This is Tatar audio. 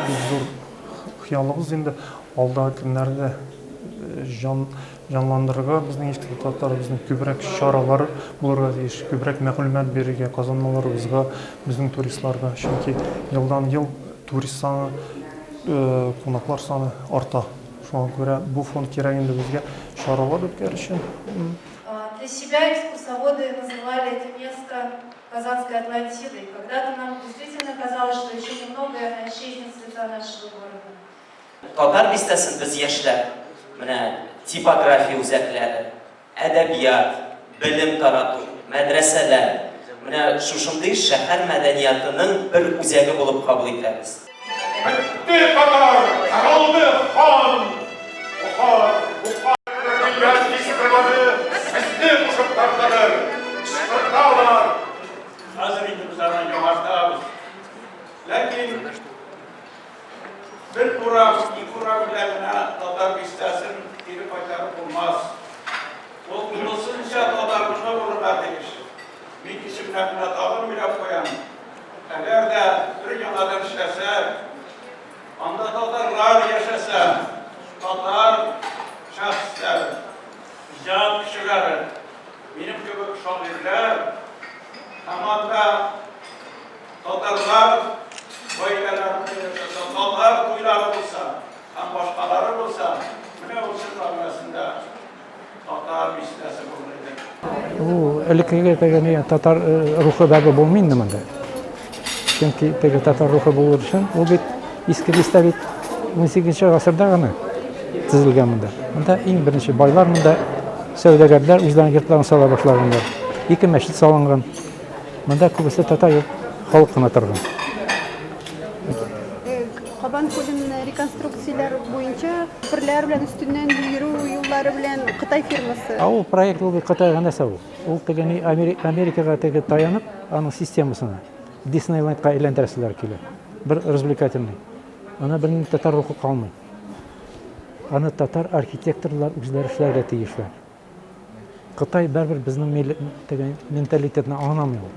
Бик зур хыялыбыз инде алдагы көннәрдә җан җанландырырга безнең иске татарыбызны күбрәк чаралар булырга тиеш, күбрәк мәгълүмат бирергә казанлыларыбызга, безнең туристларга, чөнки елдан-ел турист саны, кунаклар саны арта. Шуңа күрә бу фонд кирәк инде безгә чаралар үткәрер өчен. Для себя экскурсоводы называли это место Казанской Атлантидой. Когда-то нам действительно казалось, что еще немного, и она исчезнет с лица нашего города. Татар бистәсен без яшьләр, менә типография үзәкләре, әдәбият, белем тарату, мәдрәсәләр, менә шушындый шәһәр мәдәниятының бер үзәге булып кабул итәбез. Бетте татар, таралды хан! Бохар, Бухар килгән тиз кырманы сезне кушып тартадыр, кычкырталар. Хәзер инде без аны яңартабыз. Ләкин бер урам, ике урам белән генә татар бистәсен кире кайтарып булмас. Ул тулысынча татарныкы булырга тиеш. Мин исемнән генә тагын уйлап куям. Әгәр дә бер яңадан эшләсәк, анда татарлар яшәсә, татар шәхесләре, иҗат кешеләре, минем кебек шагыйрьләр һәм анда Татарлар гаиләләрендә яшәсә, татар туйлары булса һәм башкалары булса, менә ул чын мәгънәсендә татар бистәсе булыр иде. Ул элеккеге теге ни татар рухы бәбе булмый инде монда. Чөнки теге татар рухы булыр өчен ул бит иске бистә бит 18 гасырда гына төзелгән монда. Монда иң беренче байлар монда сәүдәгәрләр үзләренең йортларын сала башлаганнар. Ике мәчет салынган. Монда күбесе татар юк, халык кына торган. Кабан күлен реконструкцияләр буенча күперләр белән өстеннән йөрү юллары белән Кытай фирмасы. Ә ул проект ул бит Кытайга нәрсә ул? Ул теге ни Америкага теге таянып, аның системасына Диснейлендка әйләндерәселәр килә. Бер развлекательный. Ана бернинди татар рухы калмый. Аны татар архитекторлар үзләре эшләргә тиешләр. Кытай бәрбер безнең теге менталитетны аңламый ул.